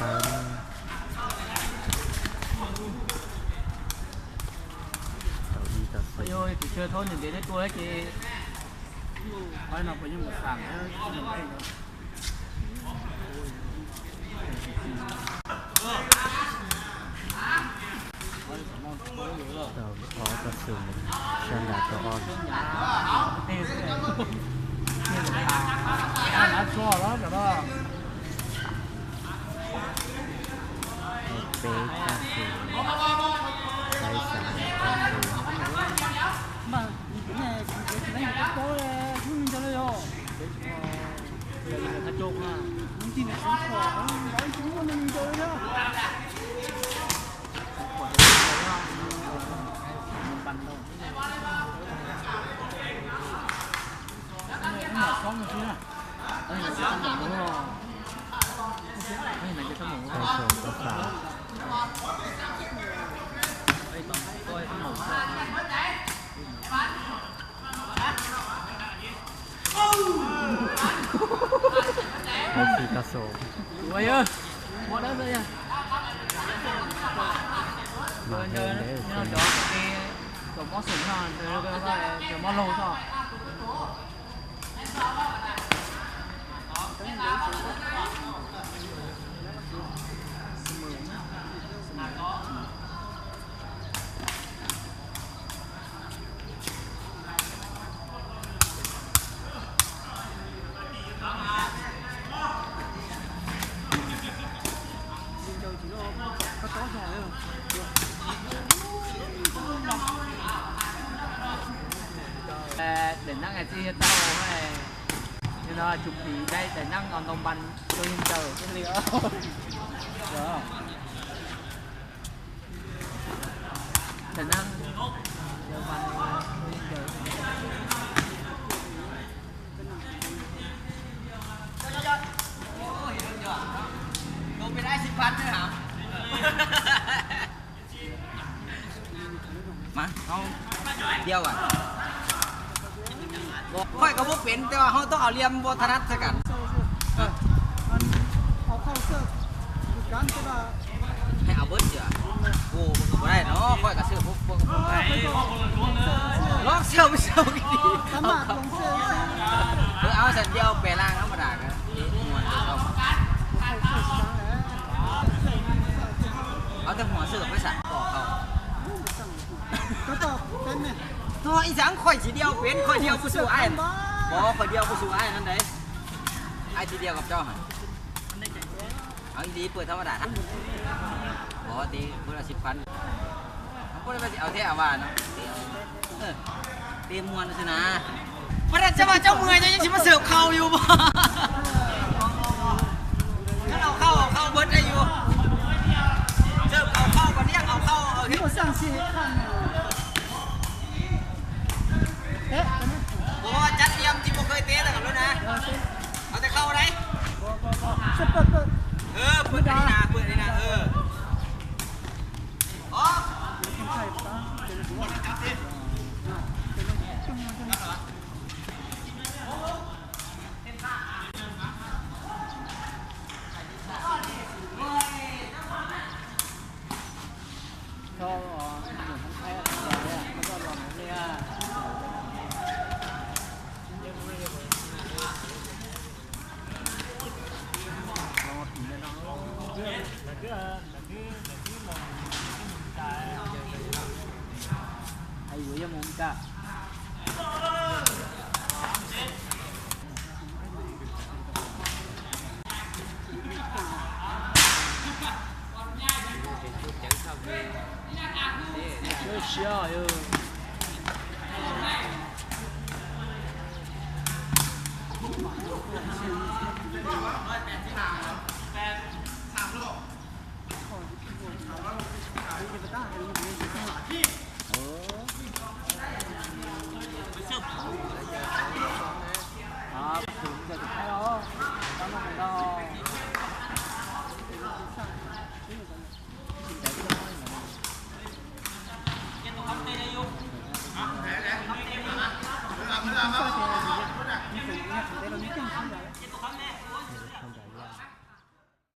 ເກົ້າອີ່ຕໍ່ສູນ. ໂອ້ຍ ເຈີໂທນ ເດ ໄດ້ຕົວແລ້ວເຈ ໄປເນາະ ໄປຍັງບໍ່ສ້າງ. ສອງຕໍ່ສູນ ຊະນະໂຕອ່ອນ. ເປກາເຊ ໄທສາມຕໍ່ສູນ. ໄທສອງຕໍ່ສາມ. ໄທສີ່ຕໍ່ສອງ. ສວຍເອີຍ ໝົດແລ້ວເລີຍ. ມາແຮງເດ້ ເອີ ເອີ ເອີ ເອີ ໝໍສູງເນາະ ເອີ ເອີ ເອີ ໝໍໂລເນາະ. ເດີນນັ່ງແອດຊິເຮັດເຕົ້າໃຫ້ ເນາະ ຈຸກປີໄດ້ແຕ່ນັ່ງເອົານົມບັນໂຕຍິງເຕີເລີຍ. ແຕ່ນັ່ງ ໂຕເປັນອ້າຍສິບພັນເດີຫາ. ມາ ເຮົາດຽວກັນ. ຂ້ອຍກໍບໍ່ເປັນ ແຕ່ວ່າເຮົາຕ້ອງເອົາຫຼ່ຽມບໍ່ຖະໜັດໃສ່ກັນ. ເອີ ອັນ ເອົາເຂົ້າເສີບຄືກັນ ແຕ່ວ່າ ໃຫ້ເອົາເບິດເທື່ອ. ໂອ້ ມັນກໍບໍ່ໄດ້ເນາະ ຂ້ອຍກໍເສີບພວກ ພວກ ເອີ ຂ້ອຍກໍເສີບ ລອງເສີບ ເສີບດີ ສາມາດລອງເສີບ. ເອີ ເອົາຊັ້ນດຽວແປລາງທຳມະດາກໍມ່ວນເດີ. ເອົາແຕ່ຫົວເສີບໄປຊະ ກໍເຂົ້າ. ກໍຕອບເປັນແມ່. ໂອ້ ອີຫຍັງ ຂ້ອຍຊິດຽວເປັນ ຂ້ອຍດຽວບໍ່ສູ້ອ້າຍ. ບໍ່ ຂ້ອຍດຽວບໍ່ສູ້ອ້າຍນັ້ນໃດ. ອ້າຍຊິດຽວກັບເຈົ້າຫັ້ນ. ເອົາອີ່ຫຼີ ເປີດທຳມະດາ. ບໍ່ຕິ ເປີດລະສິບພັນ. ເຮົາບໍ່ໄດ້ວ່າຊິເອົາແທ້ເອົາວ່າເນາະ. ເອີ ເຕະມ່ວນຊື່ນະ. ບໍ່ໄດ້ ຈະວ່າເຈົ້າເມື່ອຍ ເຈົ້າຍັງຊິມາເສີບເຂົ້າຢູ່ບໍ່? ຄັນເອົາເຂົ້າ ເອົາເຂົ້າເບິດໄດ້ຢູ່. ເສີບເອົາເຂົ້າ ບັດນີ້ເອົາເຂົ້າ ເອົາເຮັດ ບໍ່ສ້າງຊິເຮັດຄັນ. ເຕະ ບໍ່ ຈັດລຽມທີ່ບໍ່ເຄີຍເຕະແລ້ວກັນໂລດນະ. ເອີ ເຕະ ເອົາແຕ່ເຂົ້າໄດ໋. ເປີດ ເປີດ ເປີດ ເອີ ເປີດອັນນີ້ນະ ເປີດອັນນີ້ນະ. ເອີ ອອກ. Ai, voy a montar.